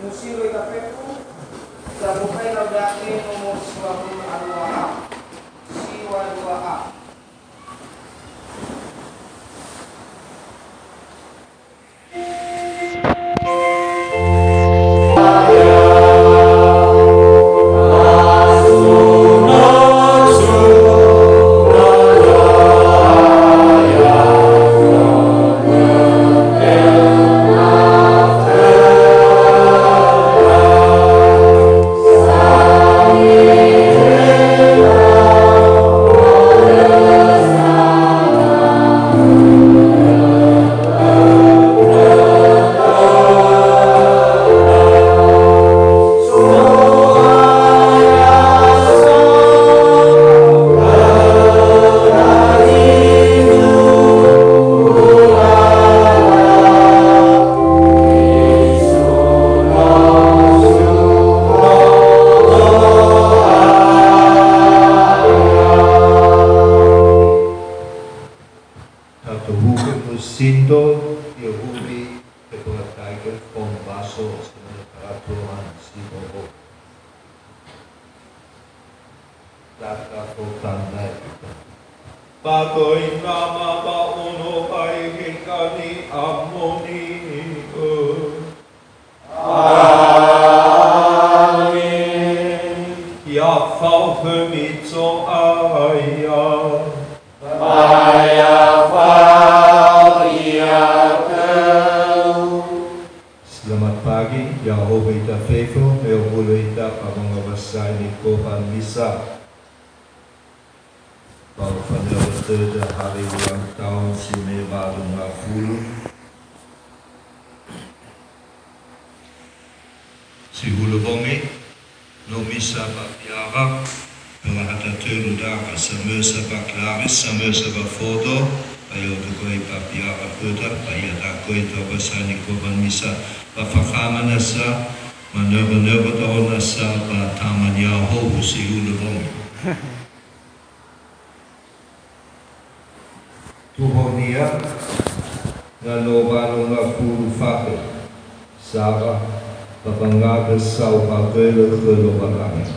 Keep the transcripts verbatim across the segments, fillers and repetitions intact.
Musiro ita fefu, sabukai Laudate nomor siwa dua A. Siwa dua A. Tatohugö nusindo, ihuli, teporatai ke fombaso, sene peraturan si bobo. Data fotandai ita. Ba göi Nama ba Ono ba Ege Kani Amoni'ö. Amen. Ya fao khömi Zo'aya. Ba ya fao ia khöu. Selamat pagi, ya'ahowu ita fefu, me owulo ita ba wangawasai nikofa misa. Ba ufanöwö tödö hari ulang tahun si me walu ngafulu. Si hulö wongi, no misa ba Piara, ba wahata tölu dara, samösa ba Klaris, samösa ba Fodo, ba yodo göi ba Piara föda, ba ia da göi dawösa nikofa misa, ba fakhama nasa, manöwö-nöwö da'ö nasa, ba tamania howu si hulö wongi. Tuhonia, na no walu ngafulu fakhe, sara, ba wangandrö saohagölö khö Lowalangi.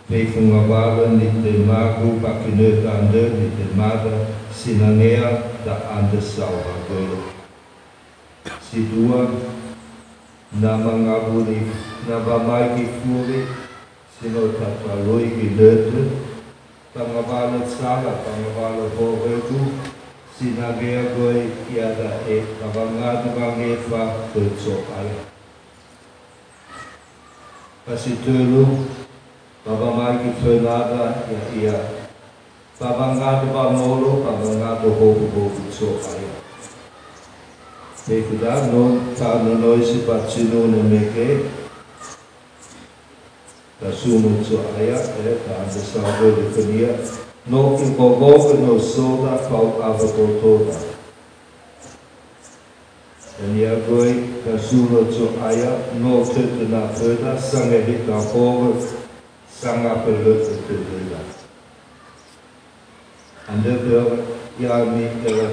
Fefu ngawalö nitemagu ba ginötö andrö nitemada sinangea da'andrö saohagölö. Si dua, na mangawuli, na wamaigi furi, si no tatalui ginötö, fangawalö sala, fangawalö horögu, sinangea göi iada'e, ba wangandrö wangefa khö Zo'aya. Ba si tölu, ba wamaigi fönada ya'ia, ba wangandrö wamolo, ba wangandrö howuhowu Zo'aya. Fefu da no, tanö noi si ba zinunö mege, Tasuno Zo'aya, eh, ta'andrö saohagölö khönia, no ibobo'ö nosoda fao awö botoda. Dania göi, tasuno Zo'aya, no tödö naföda, sangeheta horö, sangafölö'ö tödöda. Andrö börö ya'ami ira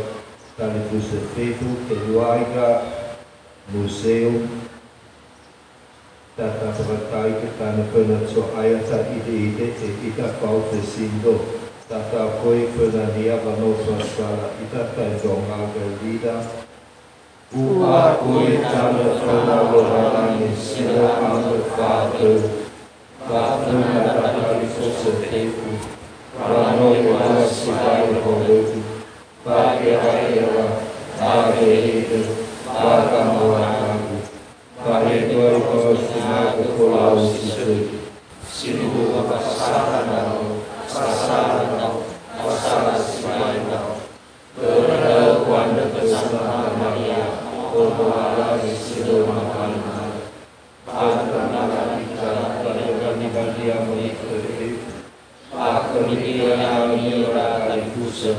talifusö fefu, keluarga, museum, Tata beratai ke tanö föna Zo'aya, ta'ide'ide, e ita fao fesindo, tata göi fönania ba no fasala ita taendronga göi lida. U'a'oi tanö föna Lowalangi si lö ambö fa'abölö, ba föna tatalifusö fefu, ba no ebua sibai horögu, ba gera'era, ba wehedö, ba gamuatagu. Ba he göi fao sinagö folau si sökhi. Sindruhu wa fasala ndra'o, fasala ndra'o, fasala sibai ndra'o. Börö da'ö u'andrö khö Santa Maria, Ono Lowalangi si lö mamalö-malö. Ba khömi mala'ika, ba khömi balia moroi khö fefu. Ba khömi ira ya'ami ira talifusö,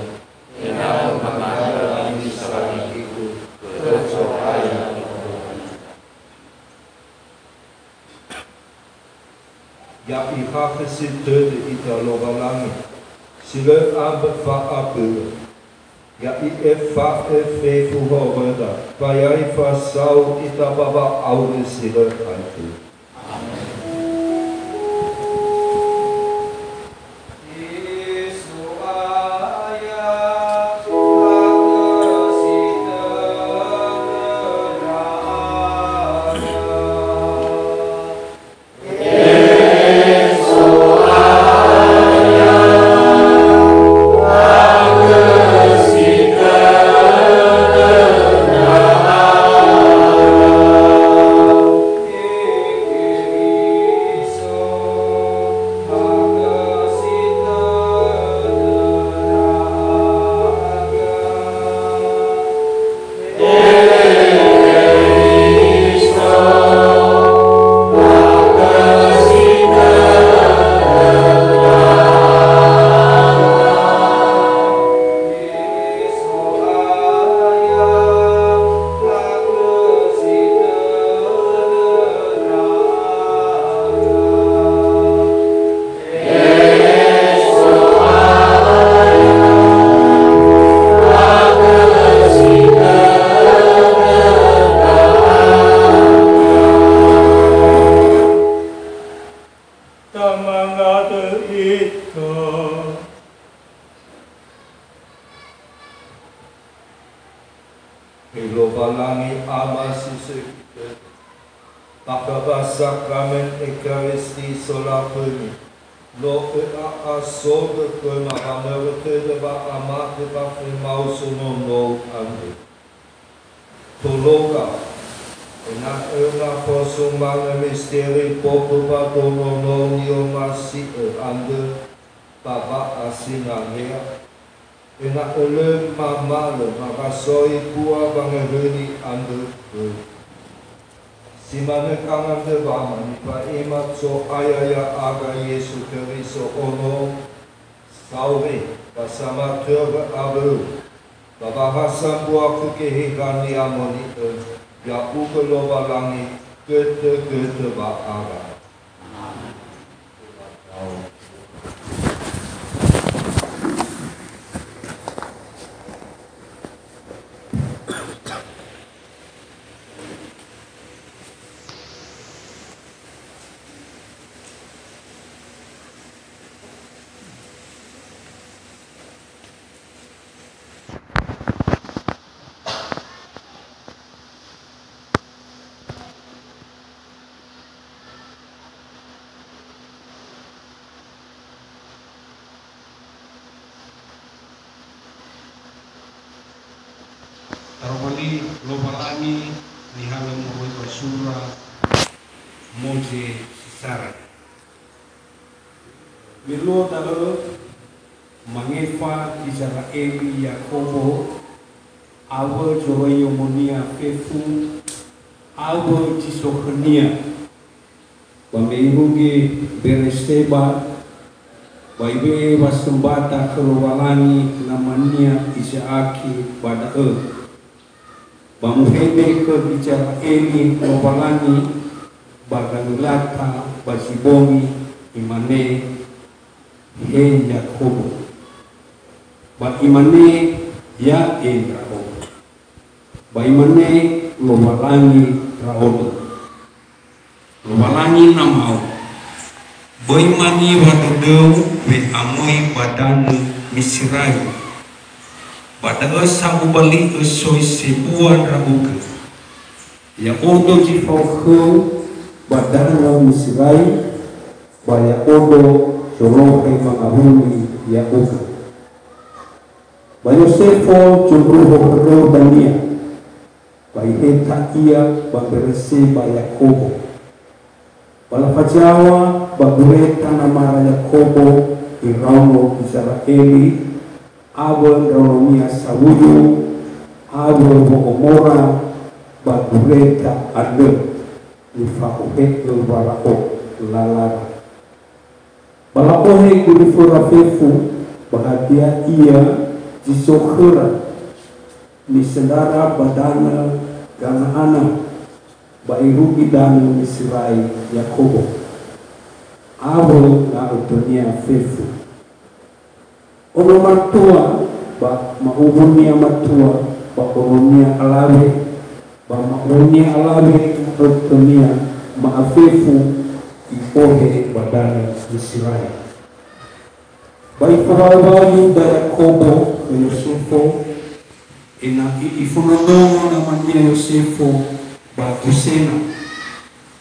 ena'ö mangandrö ami salamigu, khö Zo'aya. Ya'ia si tödö ita Lowalangi, si lö ambö fa'abölö. Ya i'efa'ö fefu horöda, ba ya ifasau ita ba wa'aurö si lö aetu. Tamangada ita. He Lowalangi Ama si so khöda, bakha ba sakramen Ekaristi solafömi, no ö'a'asogö khöma wanörö tödö wa'amate ba femaoso nonou andrö. Tologa, ena'ö na fosumangö misteri boto ba do nonou ni'omasi'ö andrö ba wa'asinangea, ena'ö lö mamalö mawasoi bua wangehöni andrö khöu. Si manö kangantöwama nifa'ema Zo'aya ya'aga Yesu Keriso Ono, saure ba samatörö awöu, ba wahasa mbua khö Geheha Ni'amoni'ö, ya'ugö Lowalangi götögötö wa'ara. Tarobali Lowalangi nihalö moroi ba sura Moze si sara. Me luo da'ö mangefa Gizera'eli Yakobo awö zoroiyomonia fefu awö zi so khönia. Ba me irugi Bereseba, ba ibe'e wasömbada khö Lowalangi namania Iza'aki ba da'ö. Ba muhede khö Gizera'eli Lowalangi ba gangölata ba zi bongi, imane, "He Yakobo." Ba imane, "Ya'e ndra'o." Ba imane Lowalangi ndra'odo, "Lowalangi Namao, böi mangiwa dödöu we'amöi ba danö Miserai, ba da'ö sa ubali'ö soi sebua ndra'ugö. Ya'odo zi fao khöu ba danö Miserai, ba ya'odo zolohe mangawuli ya'ugö." Ba Yosefo zondruho khö dania, ba iheta ia ba Bereseba Yakobo. Ba lafazaŵa ba gureta namara Yakobo iraono Gizera'eli, awö ndraononia sawuyu, awö wo'omora ba gureta andrö nifa'ohe'ö Wara'o lalara. Ba la'ohe guriföra fefu, ba hadia ia zi so khöra, nisöndrara ba danö Gana'ana, ba irugi danö Miserai Yakobo, awö nga'ötönia fefu. Ono matua, ba ma'uwunia matua, ba ononia alawe, ba ma'uwunia alawe, ma'ökhönia ma'afefu, i'ohe ba danö Miserai. Ba ifowaöwaö Yuda Yakobo khö Yosefo, ena'ö ifondrondrongo namania Yosefo ba Gosena.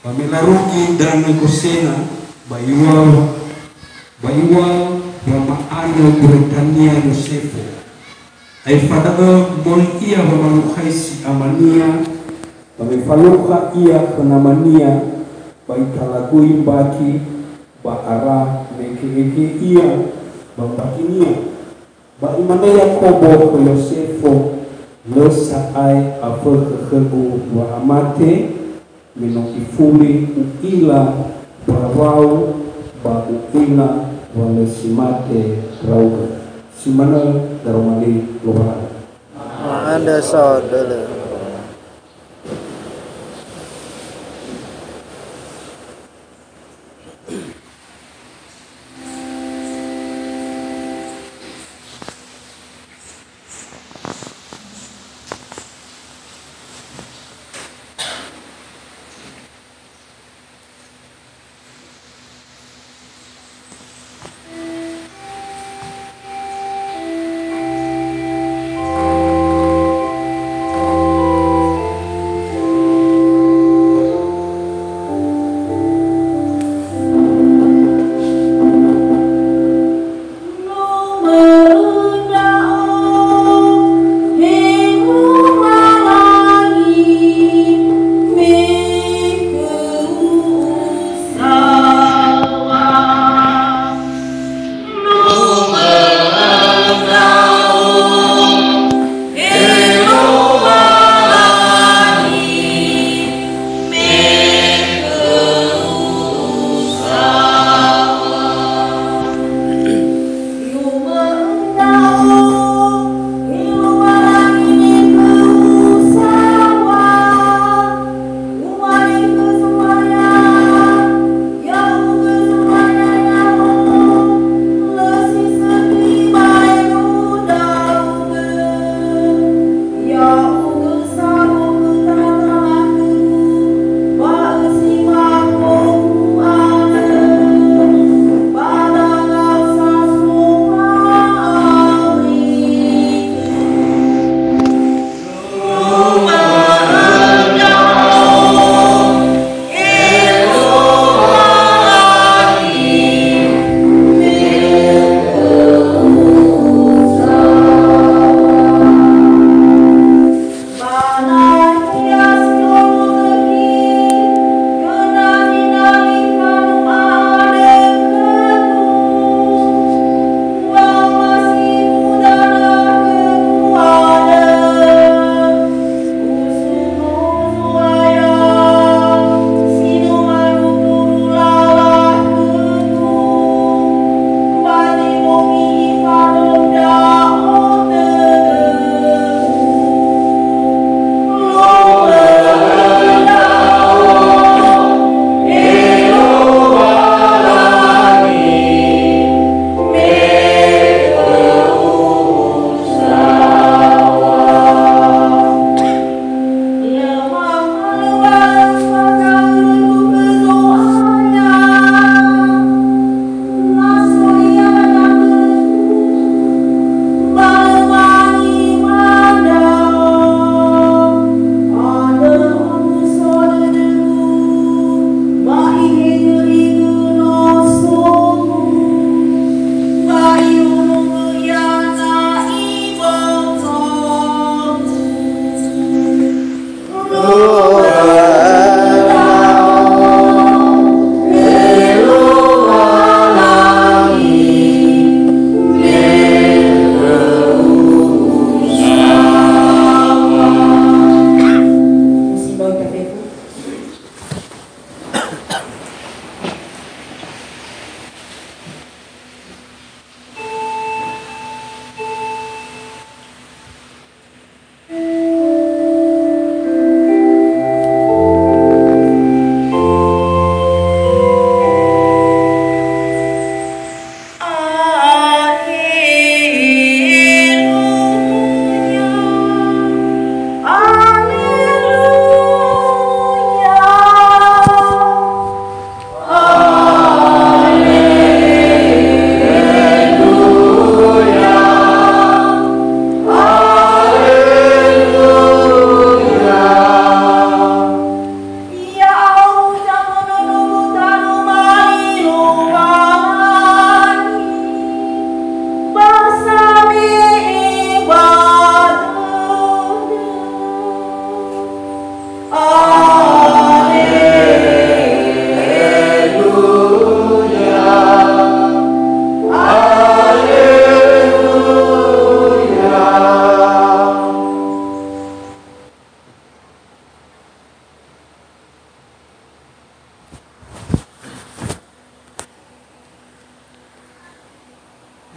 Ba me larugi danö Gosena, ba iŵa'ö, ba iŵa'ö wama'anö gurötania Yosefo. Aefa da'ö möi ia wamalukhaisi amania, ba me falukha ia khö namania, ba italagui mbaki, ba ara mege'ege ia ba mbakinia. Ba imane Yakobo khö Yosefo, "Lö sa'ae afökhö khögu wa'amate, me no ifuli u'ila mbarawau ba u'ila wa lö si mate ndra'ugö." Si manö daroma li Lowalangi. Ma'andrö saohagölö.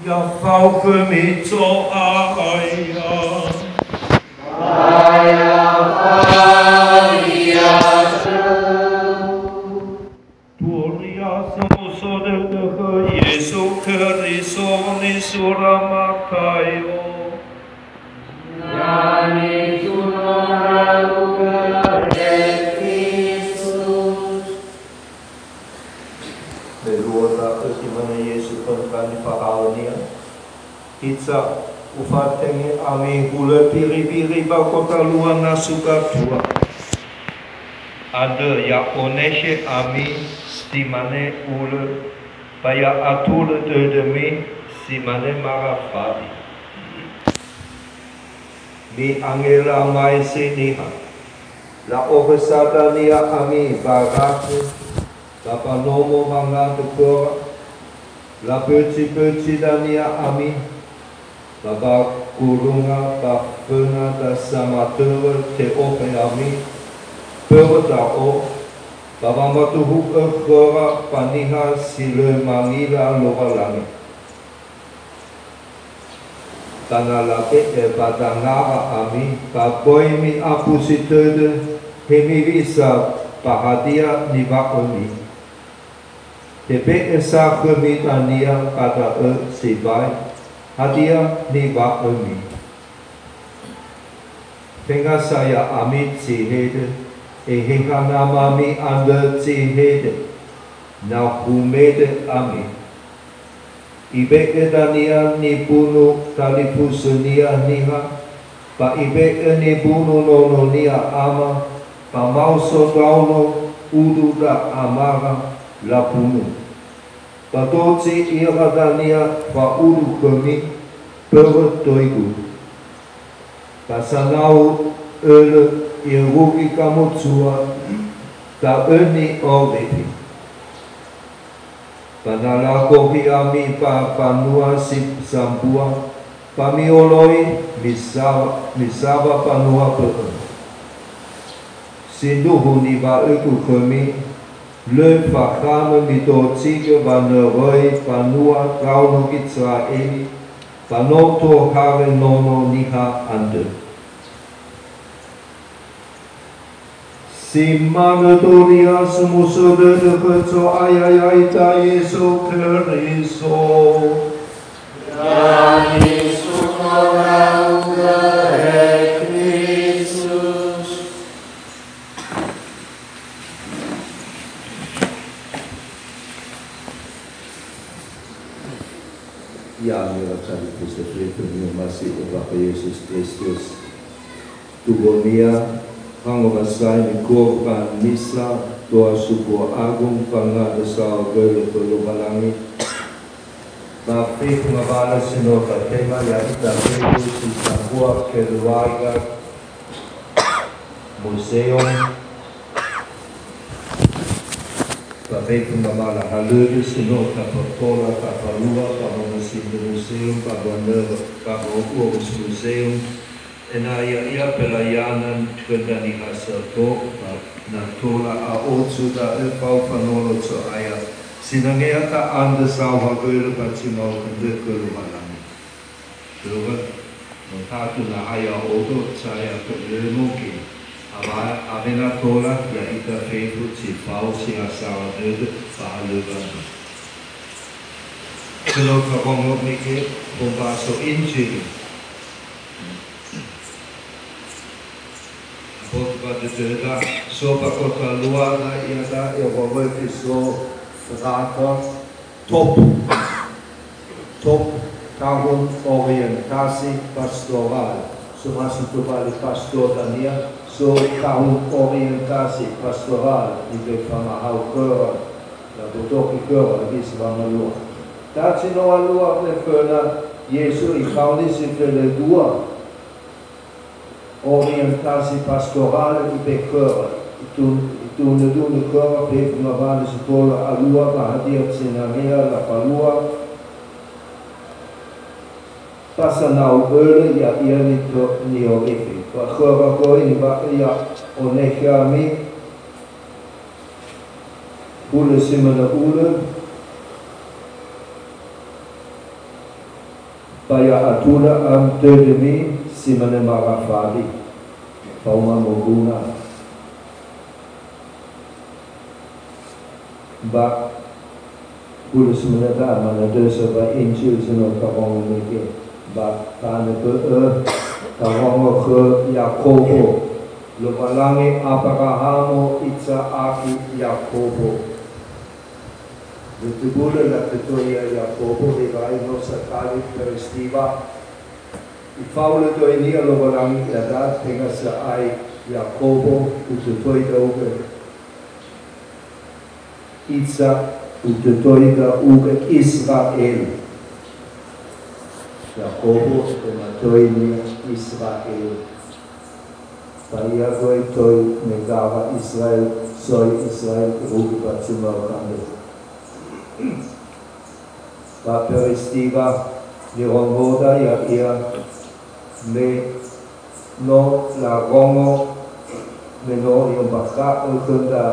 Ya fao khömi Zo'aya. Turia samuso dödö khö Yesu Keriso nisura Matayo. Mebua da'ö imane Yesu khö ndra nifahaö-Nia, "Hiza, ufatenge ami hulö biribiri ba gotalua nasu gatua. Andrö ya onekhe ami si mane ulö, ba ya atulö dödömi si mane marafadi." Mi'angela maese niha. La'owösa dania ami ba rakhu, ba ba nomo wangandrö khöra, labözi-bözi dania ami, ba ba gurunga ba föna ndra samatörö te'ofe ami, börö ndra'o, ba wamaduhu'ö khöra ba niha si lö mangila Lowalangi. Ba na labe'e ba dangara ami, ba böi mi'abusi tödö, he miwisa ba hadia niŵa'ömi. Tebe'e sa khömi dania ba da'ö sibai, hadia niŵa'ömi. Tenga sa ya'ami zi hedö, Eheha Namami andrö zi hedö, na humedö ami. Ibe'e dania nibunu talifusönia niha, ba ibe'e nibunu nononia ama, ba maoso ndraono udu ndra amara labunu. Ba dozi ira dania fa'udu khömi, börö töigu. Ba sanau ölö irugi gamozua, da'ö ni'orifi. Ba na lagohi ami ba mbanua si sambua, ba mi'oloi, misaŵa, misaŵa mbanua bö'ö. Sindruhu niŵa'ögu khömi, lö fakhanö midozigö wanöröi mbanua ndraono Gizera'eli, ba no tohare nono niha andrö. Si manö turia samuso dödö khö Zo'aya ya'ita Yesu Keriso. Ya'ami suno ndra'ugö, he Kristus. Ya'ami ira talifusö fefu ni'omasi'ö ba khö Yesus Kristus. Tuhonia, wangowasaini korban misa, toa Sugo Agung, fangandrö saohagölö khö Lowalangi. Ba fefu ngawalö si no tatema ya'ita fefu si sambua keluarga museum, ba fefu ngawalö halöŵö si no tafatola tafalua ba wamösindrö museum ba wanörö ba wa'ohurö museum, ena'ö ya'ia pelayanan khö ndra niha sato, ba na tola a'ozu da'ö fao fanolo Zo'aya, sinangea ta'andrö saohagölö ba zi ma'ökhö ndrökhö Lowalangi. Börö, no tatu na ha ya'odo, saya ke lö mungkin. Awa-, awena tola, ya'ita fefu zi fao si ha saŵa dödö ba halöŵö andrö. Khö no fabongo mege, fombaso Injili. Aboto ba dödöda, so ba gotalua na iada'e wawöfi so fagata, Top, Top Tahun Orientasi Pastoral, somasi tobali pastor dania, so Tahun Orientasi Pastoral, ibe famahau khöra, labotoki khöra, bis wangalua. Tazi no alua weföna Yesu ifaoni si felendrua, Orientasi Pastorale ibe khöra, itun-, itunö-dunö khöra fefu ngawalö si tola alua ba hadia zinangea lafalua, ba sanau ölö ya'ia nito-, ni'orifi. Ba khöra göi niŵa'ö ya'onekhe ami, hulö si manö ulö, Ba ya'atulö am tödömi si manö marafali, faoma moguna. Ba hulö si manö da'a manö dösö ba Injil si no tarongo mege. Ba tanö bö'ö tarongo khö Yakobo. Lowalangi Abrahamo, Iza'aki, Yakobo. Lö tebulö latötö ia Yakobo, hebai no sakali peristiwa. Ifaulö döinia Lowalangi iada, tenga sa'ae Yakobo, utötöi ndra'ugö. Iza, utötöi ndra'ugö Israel. Yakobo, tömatoi nia Israel. Ba ia göi töi megawa Israel, soi Israel irugi ba zuma'ö andrö. Ba peristiwa nirongoda ya'ia me no larongo, me no i'ombakha'ö khö ndra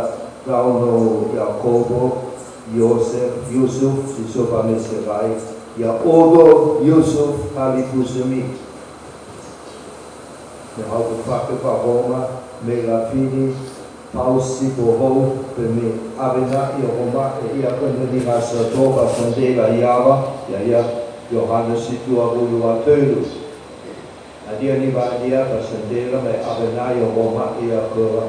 ndraono Yakobo, Yosef, Yusuf, si so ba Meserae, ya'odo Yusuf talifusömi. Ya'ahowu fakö ba Roma, me lafili Paus si bohou, böi me awena i'oroma'ö ia khö ndra niha sato ba sandela yaŵa, ya'ia Yohane si dua wulu a tölu. Hadia niŵa'önia ba sandela me awena i'oroma'ö ia khöra?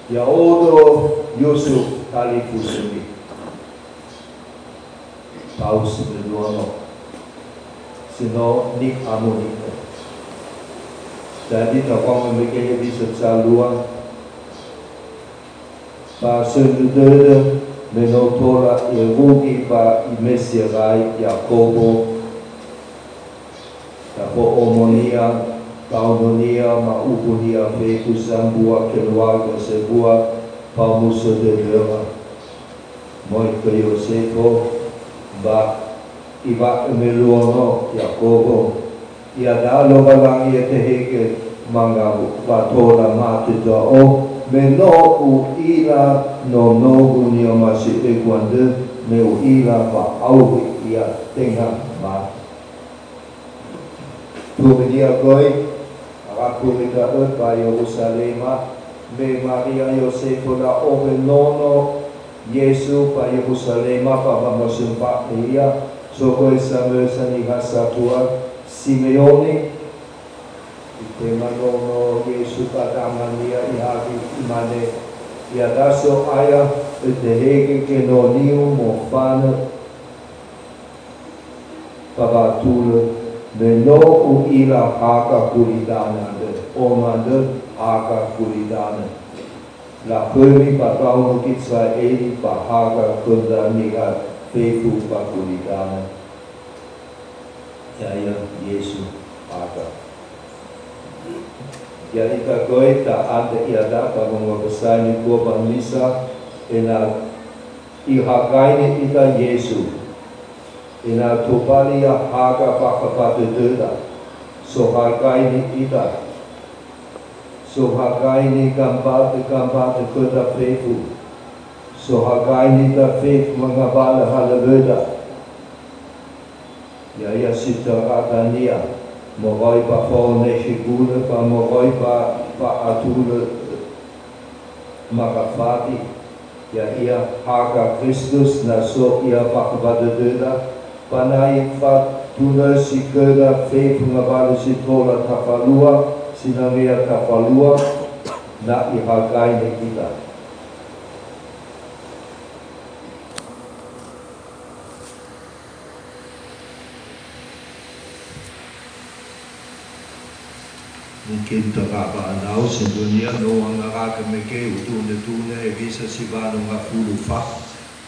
Ya'odo Yusuf talifusömi. Paus me luo no, si no ni'amoni'ö. Jadi, tarongo mege hewisa zalua, ba söndrö dödö me no tola irugi ba Imeserae Yakobo, Tafo'omonia, taononia, ma'ubunia fefu sambua keluarga sebua, faomuso dödöra. Moi khö Yosefo, ba iŵa'ö me luo no Yakobo, iada'a Lowalangi etehegö mangawu ba tola mate ndra'o, me no u'ila nonogu ni'omasi'ögu andrö, me u'ila wa auri ia tenga mate. Tuminia göi, arakhu me da'ö ba Yerusalema, me Maria Yosefo na ohe nono Yesu ba Yerusalema ba wamasumba'ö ia, so göi samösa niha satua, Simeoni. Itema nono Yesu ba damania ihawi, imane, "Iada'a So'aya, ötehegö genoniu mofanö." Ba watulö, me no u'ila haga gulidanö andrö, ono andrö haga gulidanö. Lakhömi ba ndraono Gizera'eli ba haga khö ndra niha fefu ba gulidanö. Ya'ia Yesu haga. Ya'ita göi ta'andrö iada'a ba wangowusahe nikua ba misa, ena'ö ihagaini ita Yesu. Ena'ö tobali ia haga bakha ba dödöda. Sohagaini ita. Sohagaini gambatö-gambatö khöda fefu. Sohagaini ita fefu mangawalö halöŵöda. Ya'ia si töra dania, moroi ba fa'onesi gulö ba moroi ba fa'atulö marafadi, ya'ia haga Kristus na so ia bakha ba dödöda, ba na ifatunösi khöda fefu ngawalö si tola tafalua, sinangea tafalua, na ihagaini ita. Mungkin töra ba anau, sindrunia no u'angaragö mege utunö-tunö hewisa si wanu ngafulu fa,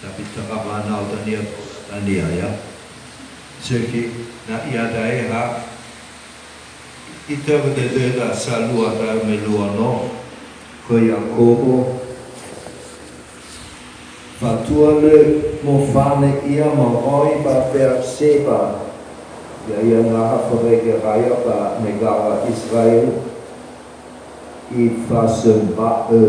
tapi töra ba anau dania, dania, ya. Sökhi, na iada'a ha, itörö dödöda salua da'ö me luo no khö Yakobo, fatua lö mofanö ia moroi ba Berseba, ya'ia naha forege raya ba negara Israel, ifasömba'ö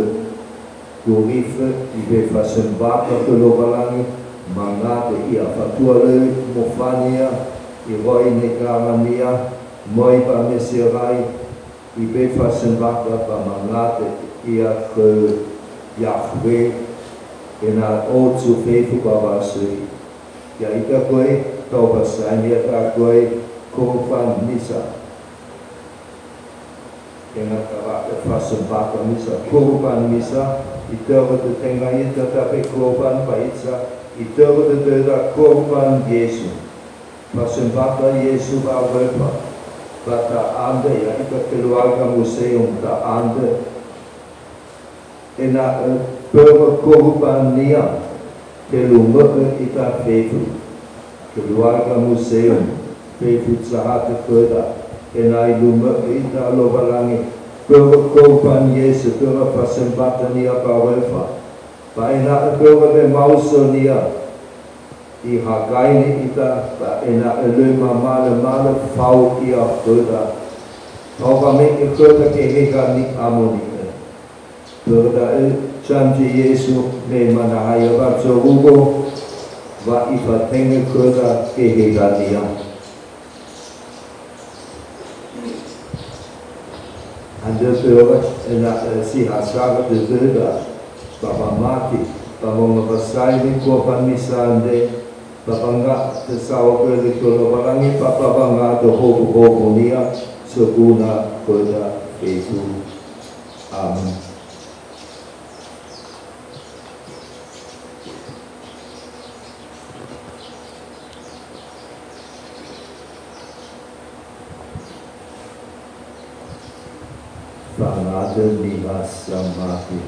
gurifö, ifasömbakha khö Lowalangi, mangawuli ia, fatua lö mofanö ia, Iŵa'ö nigarania, möi ba Miserai, ibe fasembata ba mangandrö ia khö Yahwe, ena'ö ozu fefu ba wa'asökhi. Ya'ita göi, tao ba saemia da'ö göi korban misa. Ena'ö tawa'ö fasembata misa, korban misa, itörö dödöda ya'ita tabe korban ba ita, itörö dödöda korban Yesu. Fasembata Yesu wa'auröfa, ba ta'andrö ya'ita keluarga museum ta'andrö. Ena'ö börö korban-Nia, telumö'ö ita fefu. Keluarga museum, fefu zahatö khöda, ena'ö ilumö'ö ita Lowalangi, börö korban Yesu, börö fasembata-Nia wa'auröfa, ba ena'ö börö wemaoso-Nia, Ihagaini ita, ba ena'ö lö mamalömalö fao Ia khöda, fao wame'e khöda Geheha Ni'amoni'ö. Börö da'ö, janji Yesu me manahaya wa zorugo, wa Ifatenge khöda Geheha-Nia. Andrö töra ena'ö si ha sara dödöda ba wamati, ba wangowasai nikorban misa andre, ba bangga tösaohagölö khö Lowalangi, ba, ba wangandrö howuhowu-Nia zoguna khöda fefu. Amen. Fangandrö niha samati.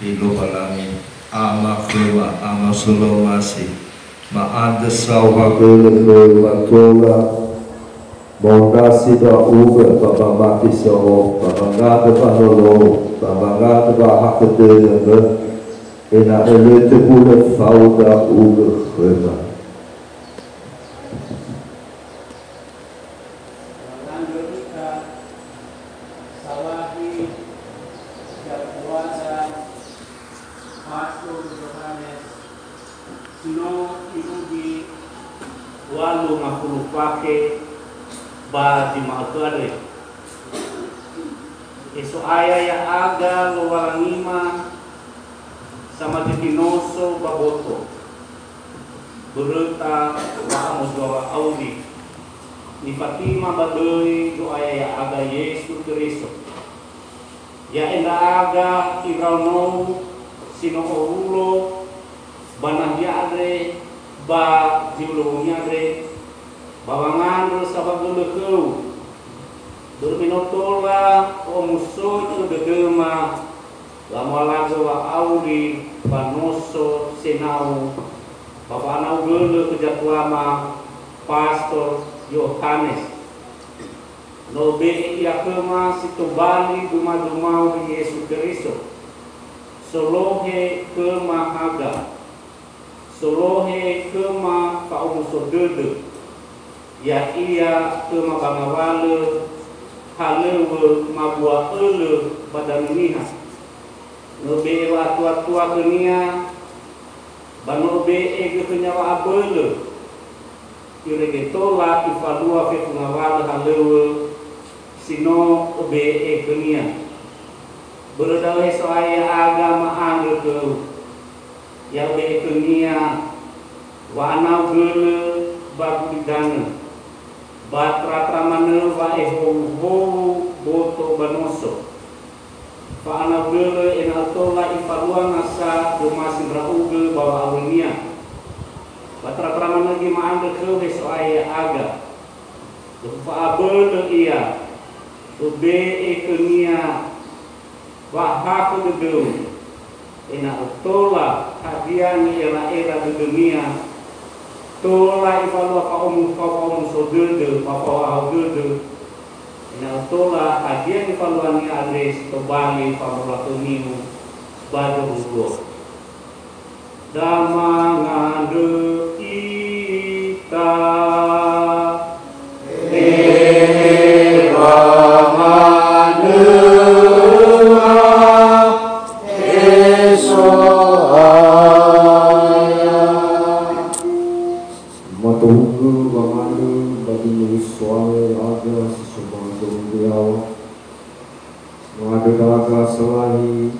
He Lowalangi, Ama khöma, Ama Solomasi, ma'andrö saohagölö khöu wa tola, mondrasi ndra'ugö ba wamati saohagölö, ba wangandrö wanolou, ba wangandrö wa'ahakhö dödöu, ena'ö lö töbulö fao ndra'ugö khöma. Mangandrö ita sawahi zatuada Pastor Yohanes si no irugi walu ngafulu fakhe ba zi ma'ökhö andre. He So'aya ya'aga Lowalangima, samadökhinoso ba boto. Böröta wa'amozua wa'auri, nifatima ba döi Zo'aya ya'aga Yesu Keriso. Ya'e ndra'aga iraonou si no owulo ba nahia andre ba zi hulö wongi andre, ba wangandrö saohagölö khöu. Börö me no tola o'omusoi'ö dödöma, lamoalagö wa'auri ba noso senau, ba fa'anau gölö khö zatuama Pastor Yohanes. No ube'e ia khöma si tobali dumadumao li Yesu Keriso. Solohe khöma haga. Solohe khöma fa'omuso dödö, ya'ia khöma ba ngawalö halöŵö mabua'ölö ba danö niha. No ube'e wa'atuatua khönia, ba no ube'e gö khönia wa'abölö, irege tola ifalua fefu ngawalö halöŵö si no ube'e khönia. Börö da'ö he So'aya ya'aga ma'andrö khöu. Ya'ube'e khönia wa'anau gölö ba gulidanö, ba tratra manö wa'ehowuhowu boto ba noso. Fa'anau gölö ena'ö tola ifalua nasa zomasi ndra'ugö ba wa'aurinia. Ba tratra manö göi ma'andrö khöu he So'aya ya'aga. Lö ufa'abölö ia, ube'e khönia wa'ahakhö dödöu, ena'ö tola hadia ni'era'era dödönia, tola ifalua fa'omu-, fa'omuso dödö, fa'ohahau dödö, ena'ö tola hadia nifaluania andre si tobali fa'amolakhöniu ba zorugo. Da mangandrö ita. He wangandrö So'aya aga si so ba zorugo yaŵa. Mangandrö ndra'aga salahi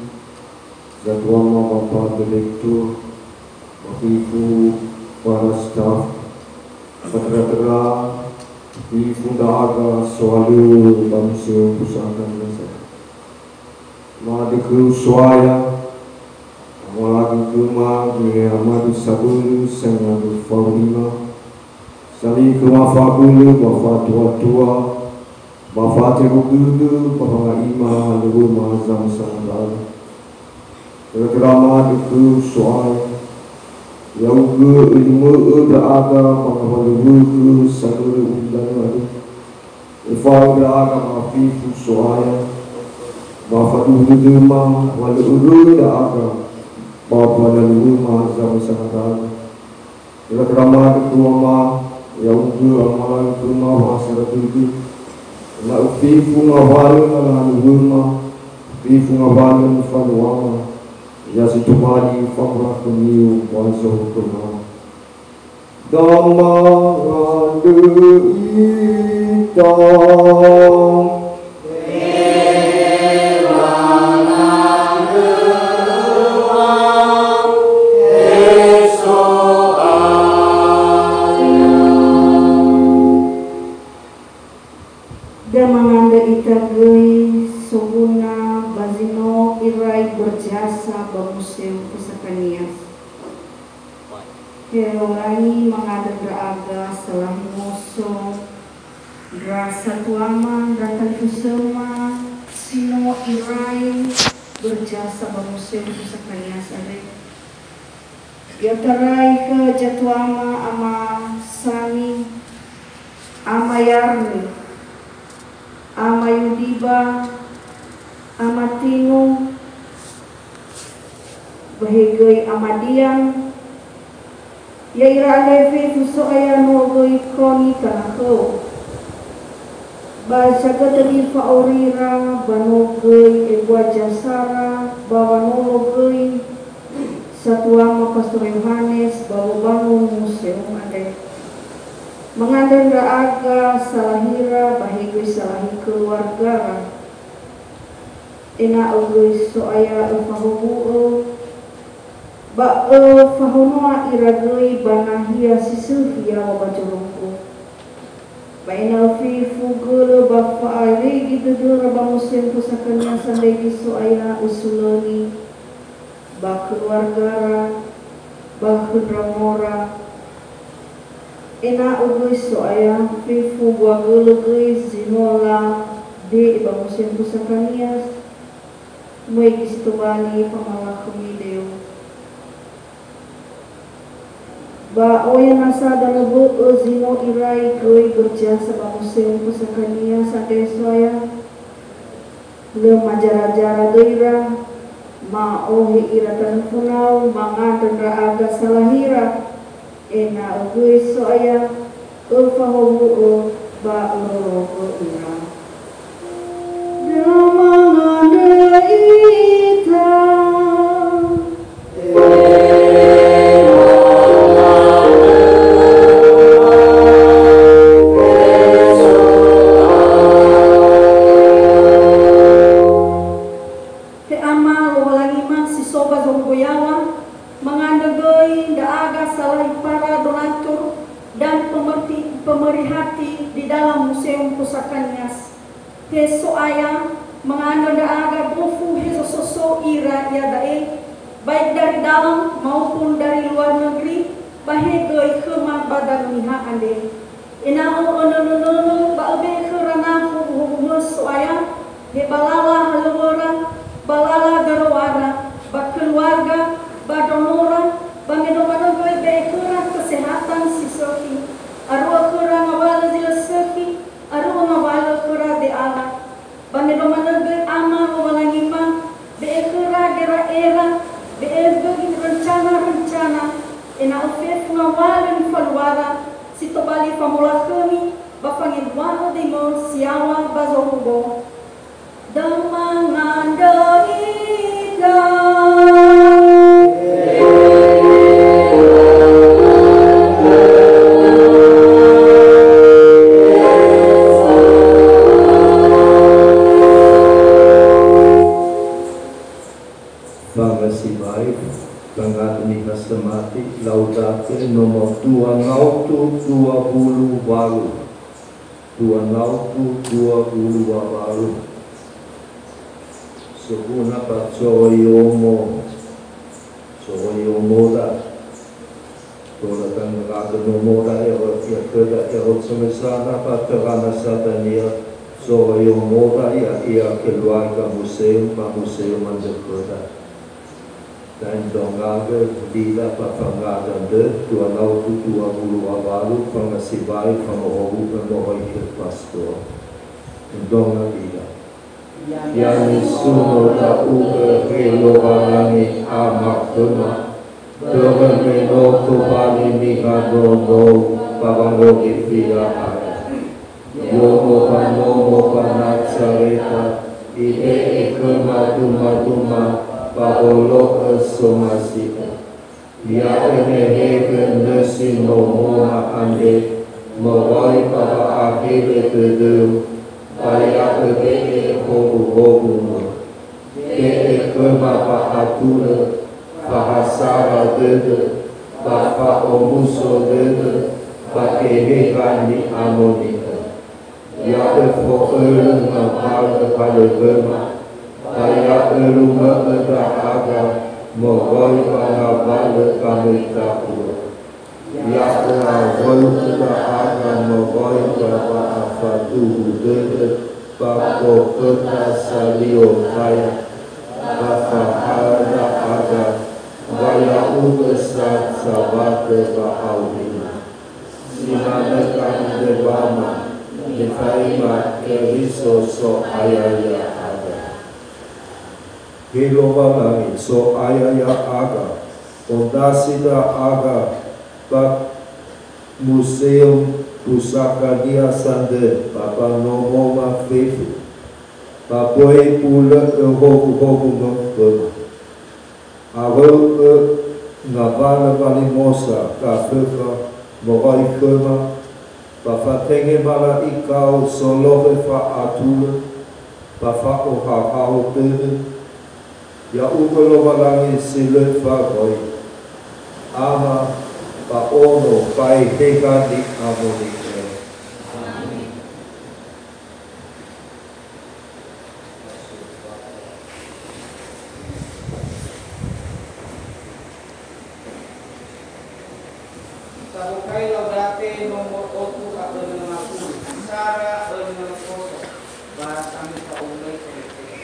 zatuama Bapa Direktur, ba fefu para staf, ba tera-tera fefu ndra'aga sohalöŵö ba Museum Pusaka Nias. Ma'andrö khöu So'aya, amalagu khöma niha madu sabölö sangandrö fao lima, sami khöma fa'abölö ba fa'atuatua, ba fa'atewu dödö, ba fanga'ima halöŵöma zamösana ndra'aga. Tera-tera ma'andrö khöu So'aya, ya'ugö ölimö'ö ndra'aga ba ngawalö wökhö sanörö ulidanö andrö. Efa'ö ndra'aga ba fefu So'aya, ba faduhu dödöma wa lö öröi ndra'aga ba mbanalöŵöma zamösana ndra'aga. Tera-tera ma'andrö khöu Ama, ya'ugö amalagu khöma wa'asara dödö, ena'ö fefu ngawalö na lahalöŵöma, fefu ngawalö nifaluama, ya si tobali famolakhömi-U ba zorugo yaŵa. Damangandrö ita. Da mangandrö ita göi soguna ba zi no irai berjasa ba Museum Pusaka Nias. He Lowalangi, mangandrö ndra'aga salahi moso ndra satuama, ndra talifusöma si no irai berjasa ba Museum Pusaka Nias andre. I'otarai khö zatuama Ama Sami, Ama Yarni, Ama Yudiba, Ama Tino, ba he göi Ama Dian, ya'ira andre fefu So'aya no göi kaoni tana khöu. Ba sagötö nifa'orira ba no göi ebua jasara ba wanolo göi satuama Pastor Yohanes ba wobanö museum andre. Mangandrö ndra'aga salahira ba he göi salahi keluargara. Ena'ö göi So'aya öfahowu'ö, ba öfahonoa ira göi ba nahia si sökhi yaŵa ba zorugo. Ba ena'ö fefu gölö ba fa'airege dödöra ba Museum Pusaka Nias andre göi So'aya ösulöni ba keluargara, ba khö ndraonora. Ena'ö göi So'aya fefu mbua gölö göi zi no labe'e ba Museum Pusaka Nias, möi göi si tobali famolakhömi-U. Ba oya nasa danö bö'ö zi no irai göi berjasa ba Museum Pusaka Nias andre So'aya, lö mazara-zara döira, ma'ohe ira tanö fönau, mangandrö ndra'aga salahira, ena'ö göi So'aya öfahowu'ö ba örörogö ira. Da mangandrö ita. He Ama Lowalangima si so ba zorugo yaŵa, mangandrö göi ndra'aga salahi para donatur dan pemerti-, pemerhati di dalam Museum Pusaka Nias. He So'aya, mangandrö ndra'aga gofu he zososo ira iada'e, baik dari dalam maupun dari luar negeri, ba he göi khöma ba danö Niha andre. Ena'ö önönönönö ba öbe'e khöra na howuhowumö So'aya, he ba lala halöŵöra, ba lala göröŵara, ba keluarga, ba ndraonora, ba me no manö göi be'e khöra kesehatan si sökhi, aru'ö khöra ngawalö zi lö sökhi, aru'ö ngawalö khöra de'ala. Ba me no manö göi Ama Lowalangima, be'e khöra gera'era, be'e göi rencana-rencana, ena'ö fefu ngawalö nifaluara, si tobali famolakhömi Nomor dua naotu dua wulu walu. Dua naotu dua wulu walu. Soguna ba Zoroiyomo. Zoroiyomoda. Tola tangeragö nomoda ero ia khöda ero somesana ba töra nasa dania. Zoroiyomoda ia ia keluarga museum ba museum andrö khöda. Da'e ndrongagö, lila ba fangada ndrö, dua naotu dua wulu walu, fangasiwai, fangowu'ö moroi khö pastor. Ndronga lila. Ya nisuno ndra'ugö, he Lowalangi Ama khöma, börö me no tobali niha nonou ba wangogi fila'a. Yomo ba nomo ba Nazareta, ibe'e khöma dumaduma ba wolo'ö somasi'ö. Ya'ö nehegö nösi nomoma andre, moroi ba wa'ahede dödöu, ba ya'ö be'e howuhowu'ö. Be'e khöma wa'atulö, fahasara dödö, ba fa'omuso dödö, ba Geheha Ni'amoni'ö. Ya'ö fo'ölö ngawalö halöŵöma, ba ya'ö lumö'ö ndra'aga moroi ba ngawalö gamueta'uö. Ya'ö awöu'ö ndra'aga moroi ba wa'afaduhu dödö ba gokhöta salio taya, ba fahaö ndra'aga, wa ya'ugö sa zawatö wa'aurima. Si manö Kami Wama, nifaima Keriso So'aya ya'aga. He Lowalangi So'aya ya'aga, ondrasi ndra'aga ba Museum Pusaka-Nia sandrö ba ba nomoma fefu, ba böi ulö'ö howuhowu'ö khöma. Awöu'ö ngawalö walimosa gafökha moroi khöma, ba fatenge mala'ikau solohe fa'atulö, ba fa'ohahau dödö, Ya'ugö Lowalangi si lö fagöi, Ama, ba Ono, ba Eheha Ni'amoni'ö. Sabokai Laudate nomor otu a önö ngafulu, sara önö koso, ba samita umai kereke.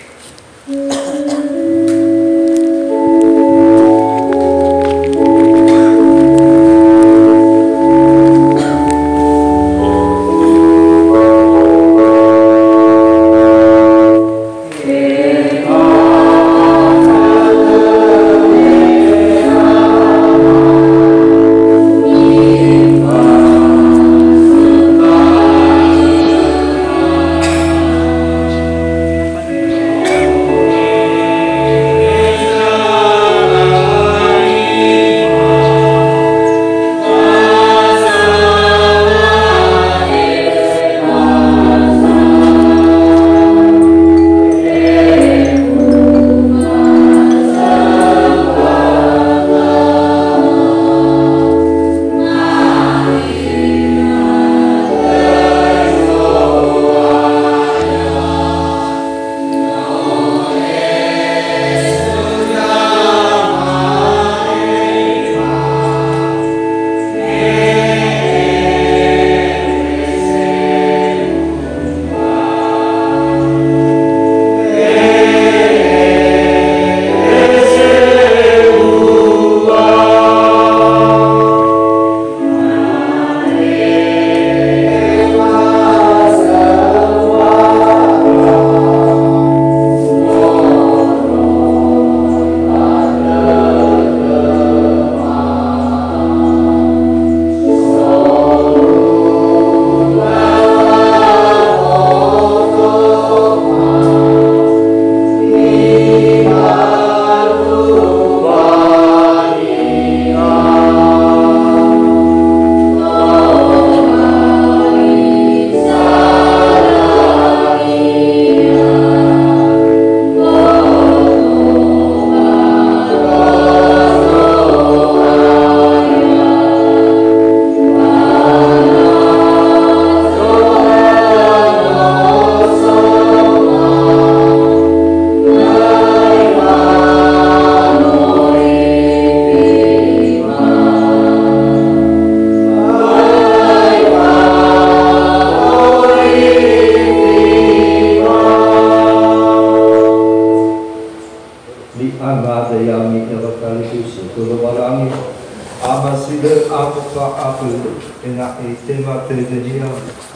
Itema tödönia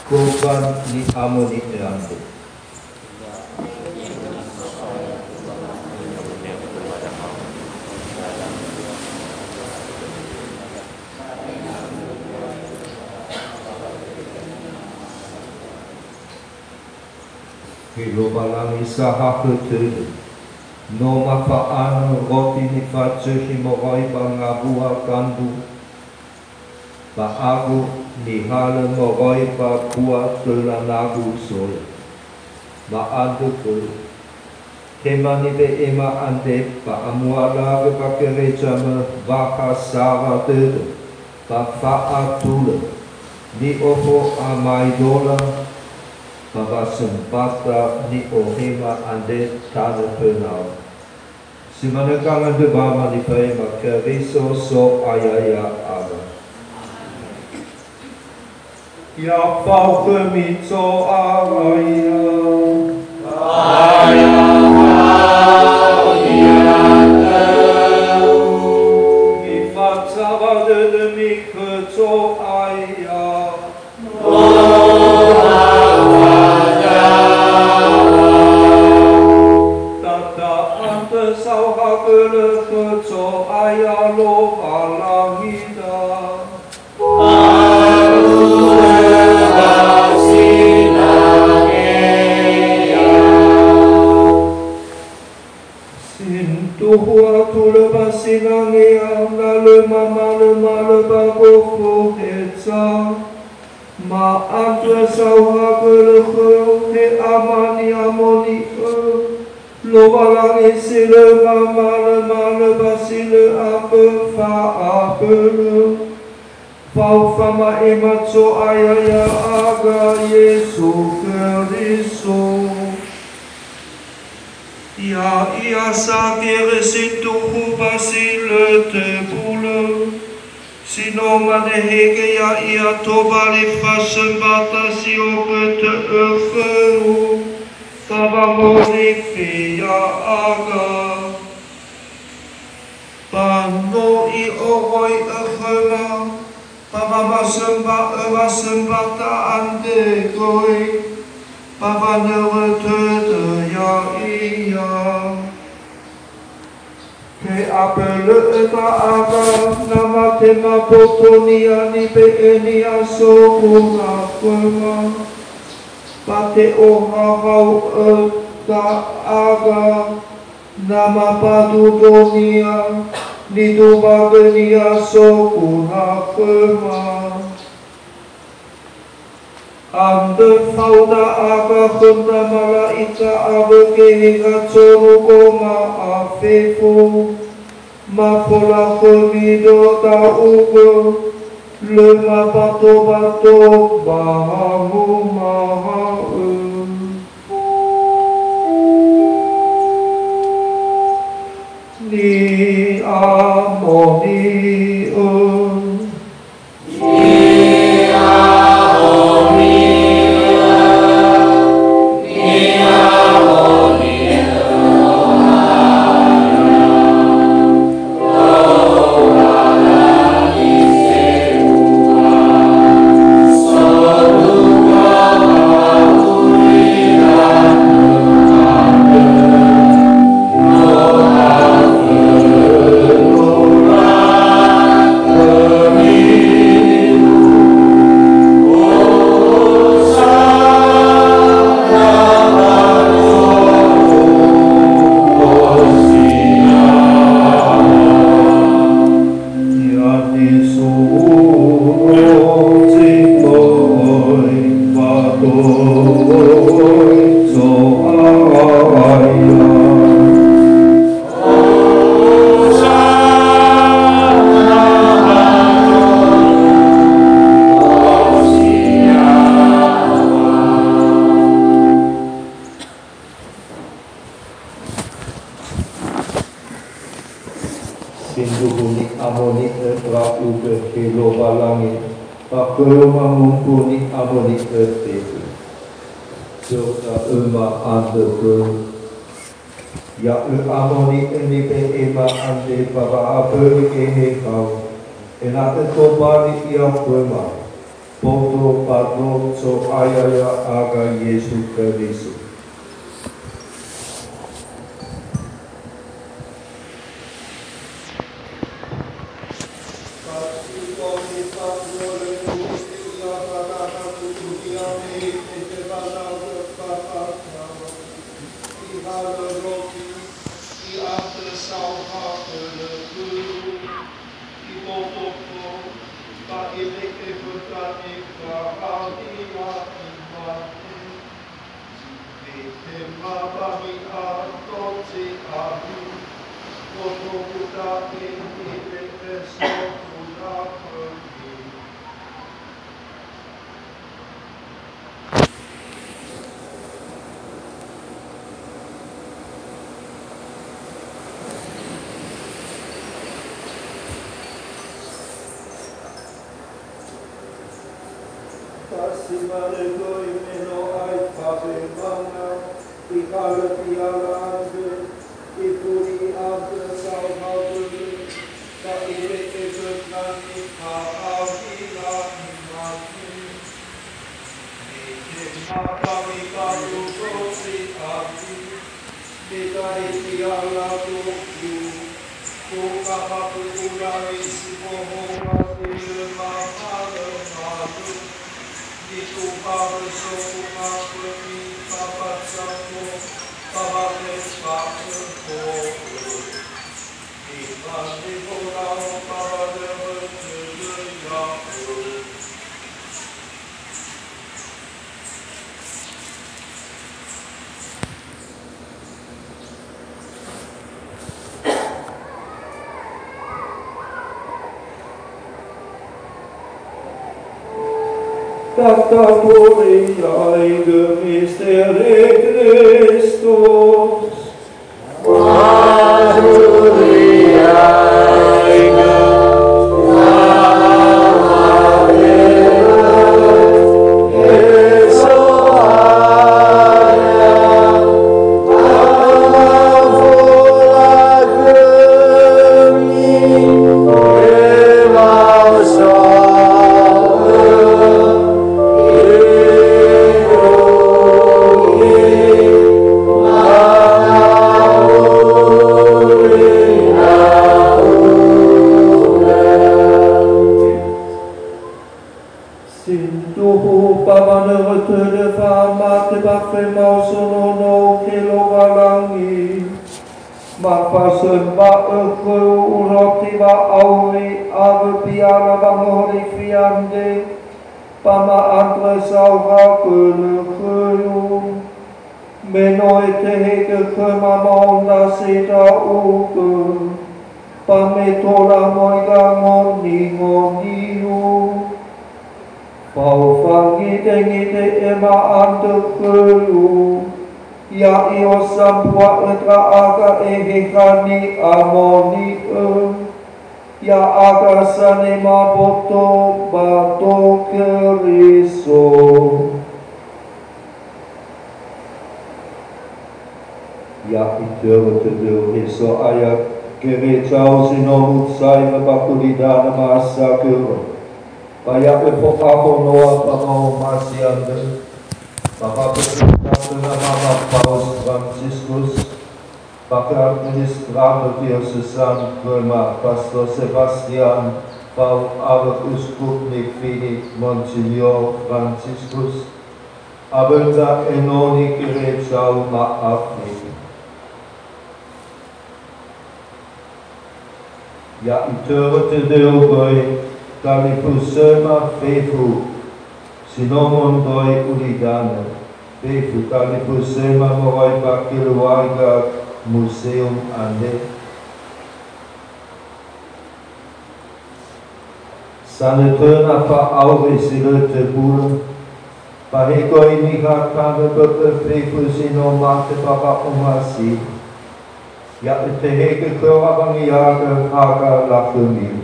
korban ni'amoni'ö andre. He Lowalangi sahakhö tödö, no mafa'anö roti nifazökhi moroi ba ngawua gandru, ba agu nihalö moroi ba bua töla nagu soya. Ma'andrö gõi, hema nibe'ema andre ba amualagö ba gerezamö wakha sara dödö, ba fa'atulö, ni'ofo'amaedola, ba wasömbata ni'ohema andre tanö fönau. Si manö gangandrö ba ma nifaema Keriso So'aya ya'aga. Ya fao khömi Zo'aya. Mifazaŵa dödömi khö Zo'aya. Tata andrö saohagölö khö Zo'aya Lowalangida. Sindruhu atulö ba sinangea, na lö mamalömalö ba gofu heza. Ma'andrö saohagölö khöu, he Ama ni'amoni'ö, Lowalangi si lö mamalömalö ba si lö ambö fa'abölö. Fao fama'ema Zo'aya ya'aga Yesu Keriso. Ya'ia sa gere sindruhu ba si lö töbulö, si no manehege ya'ia tobali fasömbata si ogötö'ö khöu, ba wangorifi ya'aga. Ba no I'oroi'ö khöma, ba wama'asömba'ö wasömbata andre göi, ba wanörö tödö ya'ia. He abölö'ö ya'aga, na matema botonia nibe'enia soguna khöma, ba te'ohahau'ö ya'aga, na mabadu ndronia, niduwagönia soguna khöma. Andrö fao ya'aga khö ndra mala'ika awö geheha zorugo ma'a fefu, mafolakhömi ndra'ugö, lö mabato-bato ba wangumaha'ö. Ni'amoni'ö. Sindruhu ni'amoni'ö ndra'ugö, he Lowalangi, ba khöu mangumbu ni'amoni'ö fefu. Dödöma andrö khöu. Ya'ö amoni'ö nibe'ema andre ba wa'abölö gehehau, ena'ö tobali ia khöma. Boto ba do Zo'aya ya'aga Yesu Keriso. Ihalö roti, i'andrö saohagölö khöu, iboto-boto, ba ibe'e khöda nifahaö-Nia, imane, "Mitema ba mi'ato zi ami, boto-Gu da'e, ibe'e saohagölö khömi." Ba si manö göi me no aefa wemanga, ihalö piala andrö, ifuli andrö saohagölö, ba ibe'e khöda nifahaö-Nia, imane, "Mitema ba mi'ato zi ami, midahi piala do-Gu, do gamabu'u rawi si bohoma zi lö mamalö, nitubarö sofu ngafömi ba ba zako, ba ba tefa'ö horö." Imane wolau ba ba döwötödö Ya'o. Tataboreigö mistere Christus. Sindruhu ba manörö tödö wa'amate ba femaoso nonou khö Lowalangi, mafasömba'ö khöu roti wa'auri awö piala wangorifi andre, ba ma'andrö saohagölö khöu. Me no etehegö khöma ma'ondrasi ndra'ugö, ba me tola möi gangoningoniu. Fao fangidengide ema'andrö khöu, ya'io sambua'ö ndra'aga Eheha ni'amoni'ö. Ya'aga sanema boto ba do Keriso. Ya'itörö tödöu, he So'aya, gerezau zi no muzailö ba gulidanö ma'asagörö, ba ya'ö fo'ahonoa ba ma'omasi andrö, ba fabö'ö khöda Mama Paus Fransiskus, ba khö Administrator Diosesan khöma Pastor Sebastian, fao awö Uskup nifili Monsignor Fransiskus, awö ndra enoni gerezau ma'afe. Ya'itörö tödöu göi talifusöma fefu si no mondroi ulidanö, fefu talifusöma moroi ba Keluarga Museum andre. Sanötöna fa'auri si lö töbulö, ba he göi niha tanö bö'ö fefu si no mate ba wa'omasi, ya'ö tehegö khöra wangiagö haga lakhömi.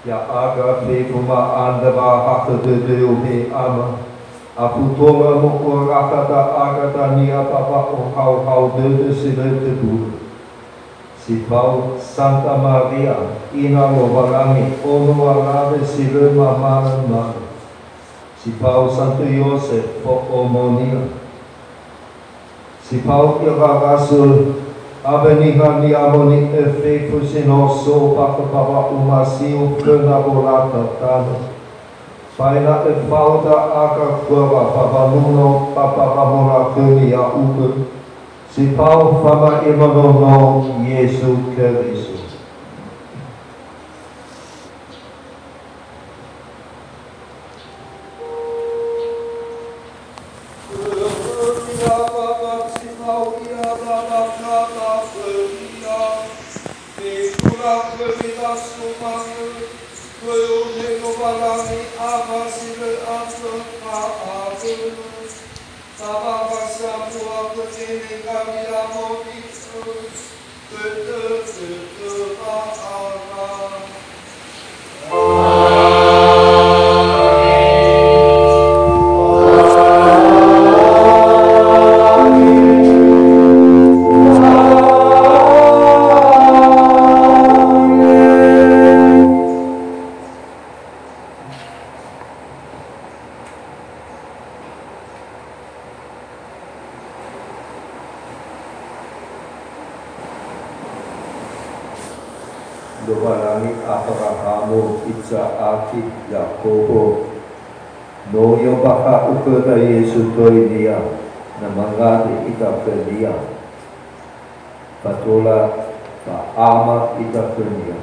Ya'aga fefu ma'andrö wa'ahakhö dödöu, he Ama, afutora mo'orakha ndra'aga dania ba wa'ohaohao dödö si lö töbulö. Si fao Santa Maria, Ina Lowalangi, ono alawe si lö mamalö-malö. Si fao Santo Yosef, fo'omonia. Si fao ira rasul, awö niha ni'amoni efefu si no so ba khö ba wa'uma siu föna wolata tanö. Ba ena'ö fao ndra'aga khöra ba wanuno ba ba wamolakhömi ya'ugö, si fao famaemonono Yesu Keriso. Lowalangi Abrahamo, Iza'aki, Yakobo, no I'ombakha'ö khöda Yesu Toinia, na mangandrö ita khö-Nia. Ba tola fa'ama ita khö-Nia.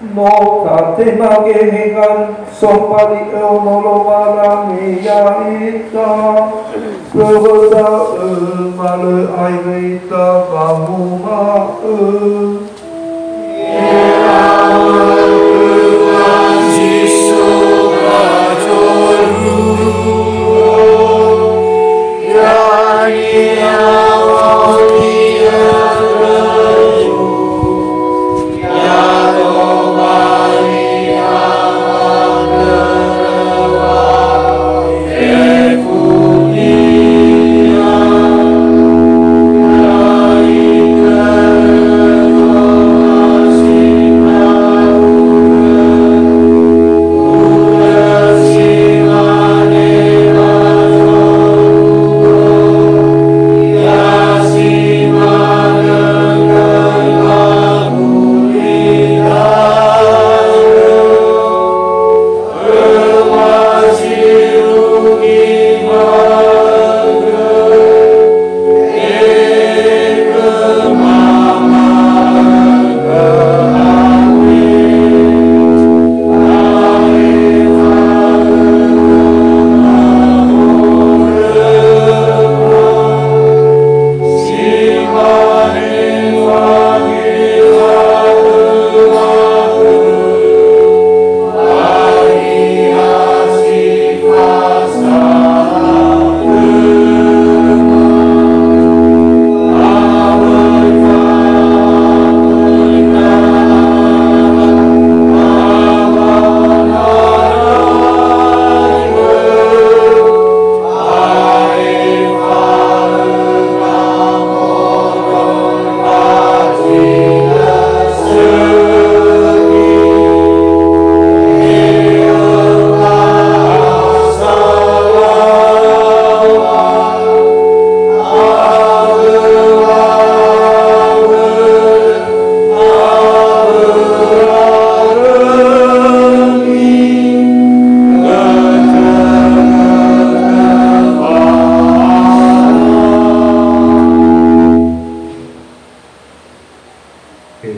No tatema gehenga sombali'ö Ono Lowalangi ya'ita, börö da'ö ma lö aefa ita wanguma'ö. He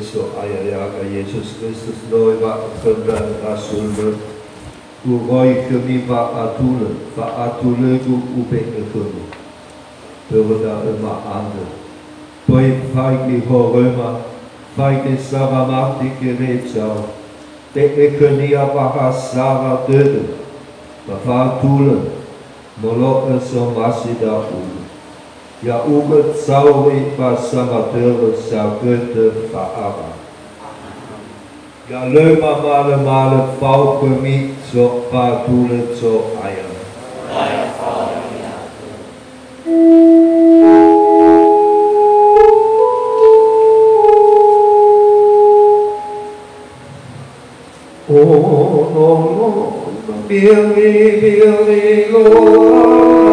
So'aya ya'aga Yesus Kristus, no Iŵa'ö khöndra rasul-Mö, uroi khömi wa'atulö, fa'atulö-Gu ube'e khömi. Börö da'ö ma'andrö, böi faigi horöma, faigi sawa mati gerejau, te'e khönia wa ha sara dödö, ba fa'atulö, molo'ö somasi ndra'ugö. Ya'ugö zauri ba samatörö sagötö fa'ara. Ya lö mamalö-malö fao khömi, so-, fa'atulö Zo'aya. Fa'atulö. Ono, ono, biri, biri, Lowalangi.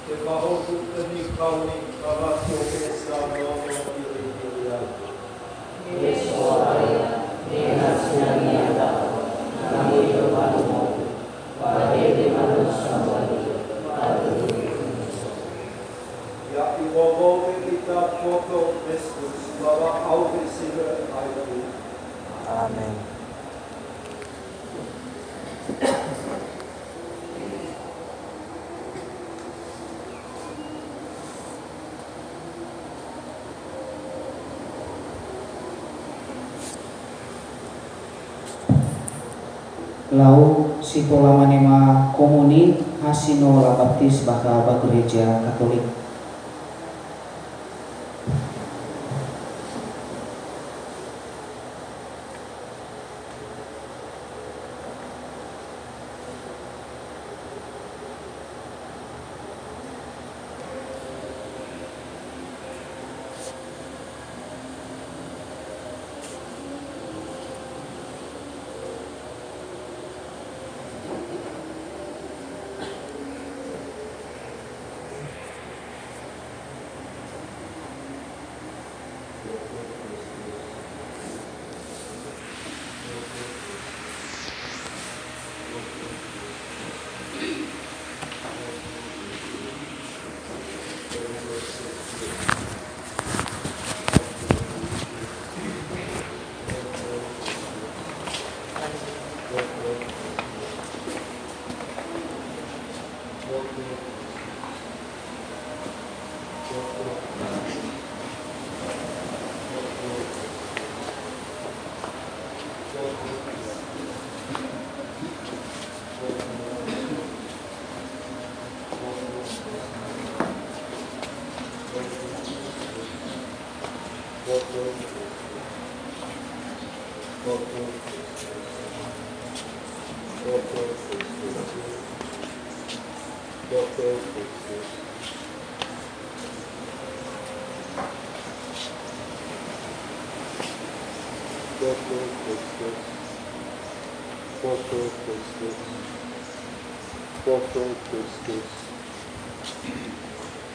Tefahoku khömi kaoni, ba wa tohesa nono hiri-hiri ya'o. He So'aya, tenga sinangea ndra'o, na ni'ombakha'ö, ba dede manö sambua ni'ö, ba dödö. Ya iwowo we ita mboto Kristus, ba wa'auri si lö aetu. Amen. Lau si tola manema komuni, ha si no labaptis bakha ba gereja Katolik.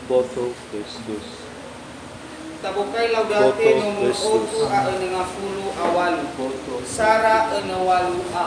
Boto Kristus. Tabokai Laudate nomor otu a önö ngafulu a walu. Sara önö walu a.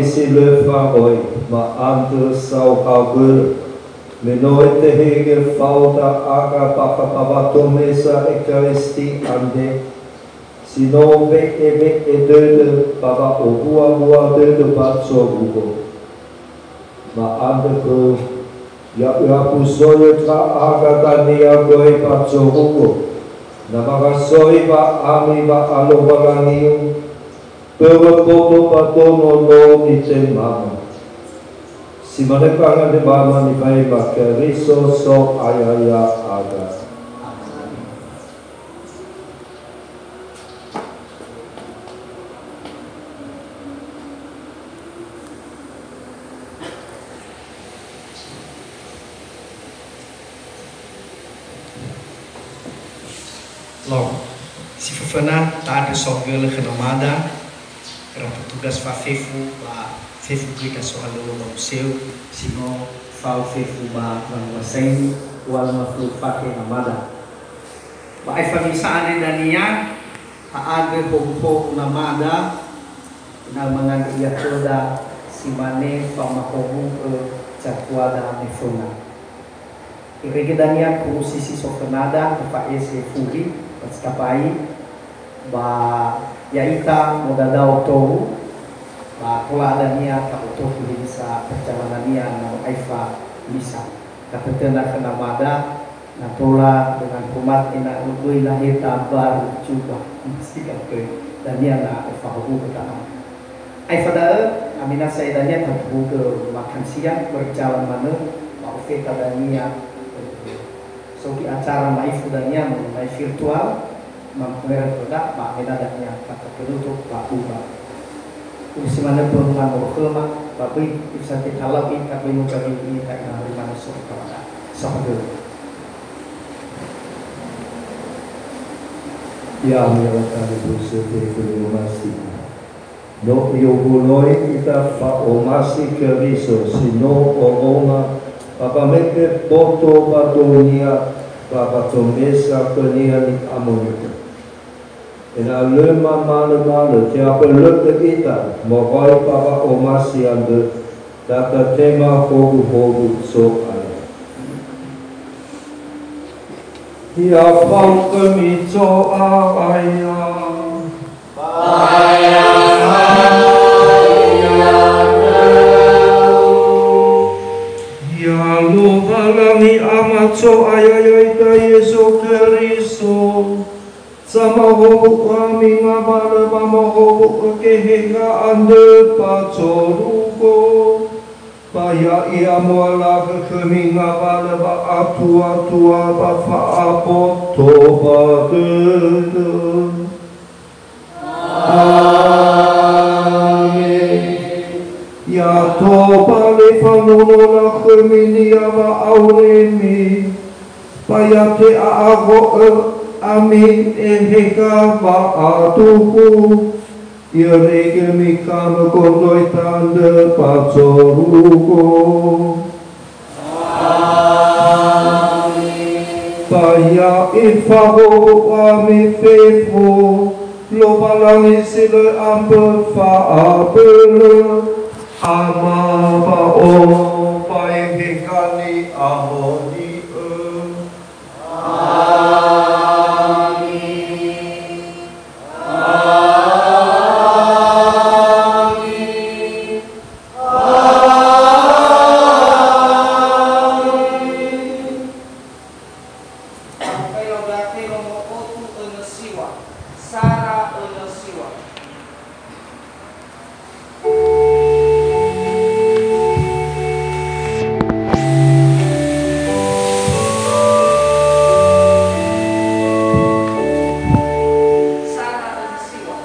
si lö faröi, ma'andrö saohagölö. Me no itehegö fao ndra'aga bakha ba watomesa Ekaristi andre, si no we'ewe'e dödö ba wa'owuawua dödö ba zorugo. Ma'andrö khöu, ya ö'afusoi'ö ndra'aga dania göi ba zorugo, na marasoi wa'ami wa'alowalangiu, börö boto ba dono no nitemama. Si manö khöra Mama nifaema Keriso So'aya ya'aga. Lo, si föföna, ta'andrö saohagölö khö namada, khöra petugas fa'afefu ba fefu göi ndra sohalöŵö ba museu, si no fao fefu ba wanua saini, u'alö mafulu fate namada. Ba aefa misa andre dania, ta'andrö howuhowu namada, ena'ö mangandrö ia khöda, si mane faoma howu'ö zatuada neföna. Irege dania kurusi si so fönada, tafa'ese fuli, ba si tabai, ba ya'ita modadao tou, ba tola dania ta'otohi hewisa perjalanania na no aefa misa. Tatötöna khö namada, na tola dengan hormat ena'ö böi laheta baru jubah, mesti kan böi, dania na efahowu'ö ta'andrö. Aefa da'ö, amina sa'ae dania taduhugö makan siang, berjalan manö, ba ofeta dania, eh, so gi acara ma'ifu dania mengenai virtual, mamöera khöda, ba amena dania kata penutup, ba uba. Usi manö pengumuman morokhöma, ba böi bisa tetalau ita, böi muka böi ita, ina hari manö so kawada. Sahabat. Ya, ya, kami bersyukur, terima kasih. No i'owuloi ita fa'omasi Keriso si no oroma, ba wame'e boto ba dödönia, ba watomesa khönia ni'amoni'ö. Ena'ö lö mamalömalö te'abölö'ö ita moroi ba wa'omasi andrö, da tatema howuhowu Zo'aya. Ya fao khömi Zo'aya. Ya Lowalangi Ama Zo'aya ya'ita Yesu Keriso, samahowu'ö ami ngawalö ba mahowu'ö Geheha andrö ba zorugo. Ba ya'ia mo'alakhö khömi ngawalö wa'atuatua ba fa'aboto ba dödö. Amen. Ya tobali fangonola khömi-Nia wa'aurimi, ba ya te'a'ago'ö ami Eheha wa'aduhu. Irege mikamö gondröita andrö ba zorugo. Amen. Ba ya ifahowu'ö ami fefu, Lowalangi si lö ambö fa'abölö, Ama ba Ono ba Eheha Ni'amoni'ö. Amen. Amen. Amen. Mokhai laudato nomo otu önö siŵa, sara önö siŵa. Sara önö siŵa.